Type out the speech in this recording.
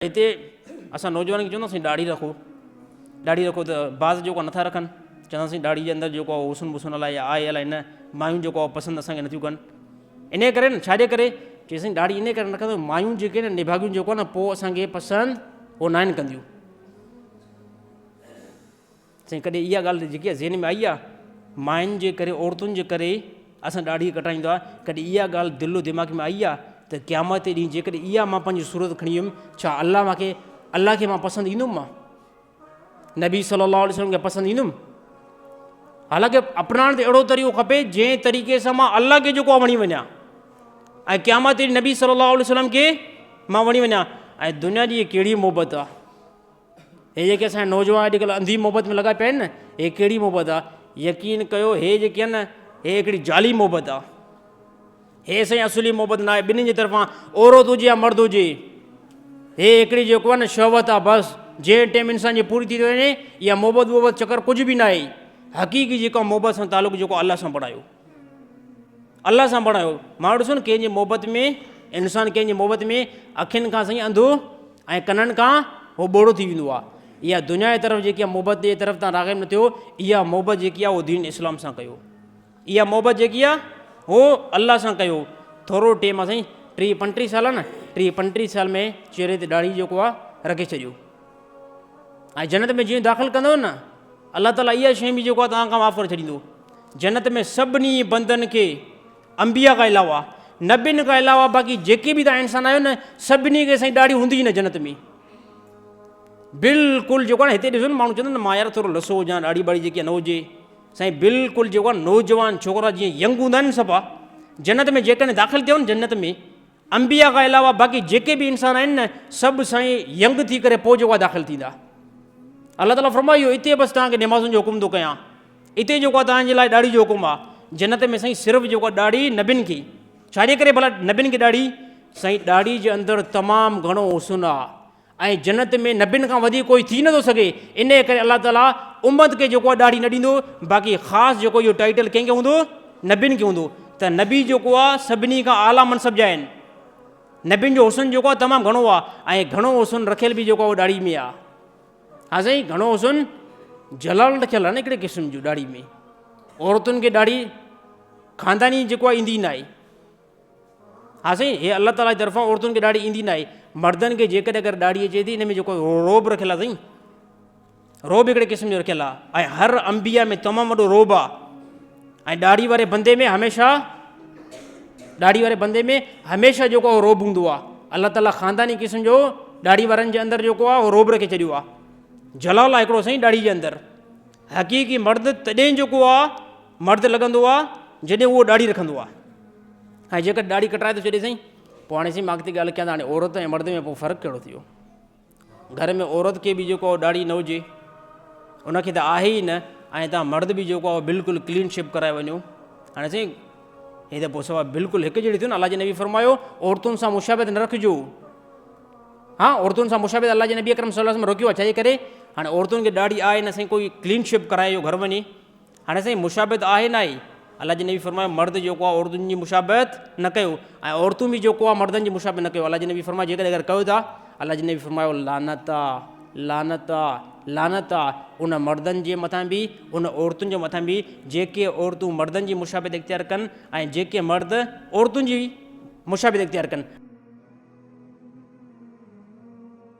هتي اسان نوجوانن کي چونداسين ڏاڙهي رکو ڏاڙهي رکو ته بعض جيڪو نٿا رکن چونداسين ڏاڙهي جي اندر جيڪو آهي حسن بسن الائي آهي الائي نه مايون جيڪو آهي پسند اسان کي نٿيون ڪن ان ڪري نه ڇاجي ڪري چيسين ڏاڙهي ان ڪري نه رکندو مايون جيڪي نه نڀاڳيون جيڪو آهي نه پوء اسان کي پسند هو ناهن ڪنديون سائين ڪڏهن اها ڳالهه جيڪي ذهن ۾ آئي آهي ماين جي ڪري عورتن جي ڪري اسان ڏاڙهي ڪٽائيندو آهي ڪڏهن اها ڳالهه دل و دماغ ۾ آئي آهي ته قيامت جي ڏينهن جيڪڏهن اها مان پنهنجي صورت کڻي ويم ڇا الله مان کي الله کي مان پسند ايندم مان نبي صلي الله عليه وسلم کي پسند ايندم حالانڪه اپنائڻ ته اهڙو طريقو کپي جنهن طريقي سان مان الله کي جيڪو وڻي وڃان ۽ قيامت جي نبي صلي الله عليه وسلم کي مان وڻي وڃان ۽ دنيا جي ڪهڙي محبت آهي هي جيڪي اسان جا نوجوان اڄڪلهه انڌي محبت ۾ لڳا پيا آهن نه هي ڪهڙي محبت آ يقين ڪيو هي جيڪي آهن نه هي هڪڙي جعلي محبت آ هي سائين اصلي محبت نه آهي ٻنهي جي طرفان عورت هجي يا مرد هجي هي هڪڙي جيڪو آهي نه شهوت آ بس جنهن ٽيم انسان جي پوري ٿي ٿي وڃي اها محبت محبت چڪر ڪجهه به نه آهي حقيقي جيڪو محبت سان تعلق جيڪو الله سان بڻايو الله سان بڻايو ماڻهو ڏسو نه ڪنهن جي محبت ۾ انسان ڪنهن جي محبت ۾ اکين کان سائين انڌو ۽ ڪنن کان هو ٻوڙو ٿي ويندو آهي اها دنيا جي طرف جيڪي آهي محبت جي طرف تان راغب نه ٿيو اها محبت جيڪي آهي اهو دين اسلام سان ڪيو اها محبت جيڪي آهي هو الله سان ڪيو ٿورو ٽيم آهي سائين ٽيهه پنٽيهه سال نه ٽيهه پنٽيهه سال ۾ چهري تي ڏاڙهي جيڪو آهي رکي ڇڏيو ۽ جنت ۾ جيئن داخل ڪندو نه الله تعاليٰ اها شيء به جيڪو آهي توهان کان معاف ڪري ڇڏيندو جنت ۾ سڀني بندن کي انبياء کان علاوه نبين کان علاوه باقي جيڪي به توهان انسان آهيو نه سڀني کي سائين ڏاڙهي هوندي نه جنت ۾ بلڪل جيڪو آهي هتي ڏسو نه ماڻهو چوندا نه مان يار ٿورو لسو هجان ڏاڙهي ٻاڙهي جيڪي نه هجي سائين بلڪل جيڪو آهي نوجوان ڇوڪرا جيئن ينگ هوندا آهن صفا جنت ۾ جيڪڏهن داخل ٿيو نه جنت ۾ انبياء کان علاوه باقي جيڪي به انسان آهن نه سڀ سائين ينگ ٿي ڪري پوء جيڪو آهي داخل ٿيندا. الله تعالي فرمايو اهو اتي بس توهان کي نمازن جو حڪم ٿو ڪيان اتي جيڪو آهي توهان جي لاء ڏاڙهي جو حڪم آهي جنت ۾ سائين صرف جيڪو آهي ڏاڙهي نبين کي ڇا جي ڪري ڀلا نبين کي ڏاڙهي سائين ڏاڙهي جي اندر تمام گهڻو حسن آهي ۽ جنت ۾ نبين کان وڌيڪ ڪوئي ٿي نٿو سگهي انهيء ڪري الله تعاليٰ امت کي جيڪو آهي ڏاڙهي نه ڏيندو باقي خاص جيڪو اهو ٽائيٽل ڪنهن کي هوندو نبين کي هوندو ته نبي جيڪو آهي سڀني کان اعليٰ منصب جا آهن نبين جو حسن جيڪو آهي تمام گهڻو آهي ۽ گهڻو حسن رکيل به جيڪو آهي اهو ڏاڙهي ۾ آهي ها سائين گهڻو حسن جلال رکيل آهي نه هڪڙي قسم جو ڏاڙهي ۾ عورتن کي ڏاڙهي خانداني جيڪو آهي ايندي نه آهي ها سائين هي الله تعالي جي طرفان عورتن کي ڏاڙهي ايندي ناهي مردن کي جيڪڏهن اگر ڏاڙهي اچي ٿي ان ۾ جيڪو روب رکيل آهي سائين روب هڪڙي قسم جو رکيل آهي ۽ هر انبيا ۾ تمام وڏو روب آهي ۽ ڏاڙهي واري بندي ۾ هميشه ڏاڙهي واري بندي ۾ هميشه جيڪو آهي روب هوندو آهي الله تعالي خانداني قسم جو ڏاڙهي وارن جي اندر جيڪو آهي روب رکي ڇڏيو آهي جلال آهي هڪڙو سائين ڏاڙهي جي اندر حقيقي مرد تڏهن جيڪو آ مرد لڳندو آ جڏهن اهو ڏاڙهي رکندو آ ۽ جيڪر ڏاڙهي ڪٽرائي ٿو ڇڏي سائين پوء هاڻي سائين مان اڳتي ڳالهه ڪيان ته هاڻي عورت ۽ مرد ۾ پوء فرق ڪهڙو ٿي ويو گهر ۾ عورت کي به جيڪو آ ڏاڙهي نه هجي ان کي ته آهي ئي نه ۽ تان مرد به جيڪو آ بلڪل ڪلين شيپ ڪرائي وڃو هاڻي سائين هي ته پوء سوا بلڪل هڪ جهڙي ٿيو نه الله جي نبي فرمايو عورتن سان مشابهت نه رکجو ها عورتن سان مشابهت الله جي نبي اڪرم صلي الله عليه وسلم روڪيو آهي ڇا جي ڪري هاڻي عورتن کي ڏاڙهي آهي نه سائين ڪوئي ڪلين شيپ ڪرائي جو گهر وڃي هاڻي سائين مشابهت آهي نه آهي الله جي نبي فرمايو مرد جيڪو آهي عورتن جي مشابهت نه ڪيو ۽ عورتون به جيڪو آهي مردن جي مشابهت نه ڪيو الله جي نبي فرمايو جيڪڏهن اگر ڪيو ٿا الله جي نبي فرمايو لعنت آ لعنت آ لعنت آ ان مردن جي مٿان به ان عورتن جي مٿان به جيڪي عورتون مردن جي مشابهت اختيار ڪن ۽ جيڪي مرد عورتن جي مشابهت اختيار ڪن.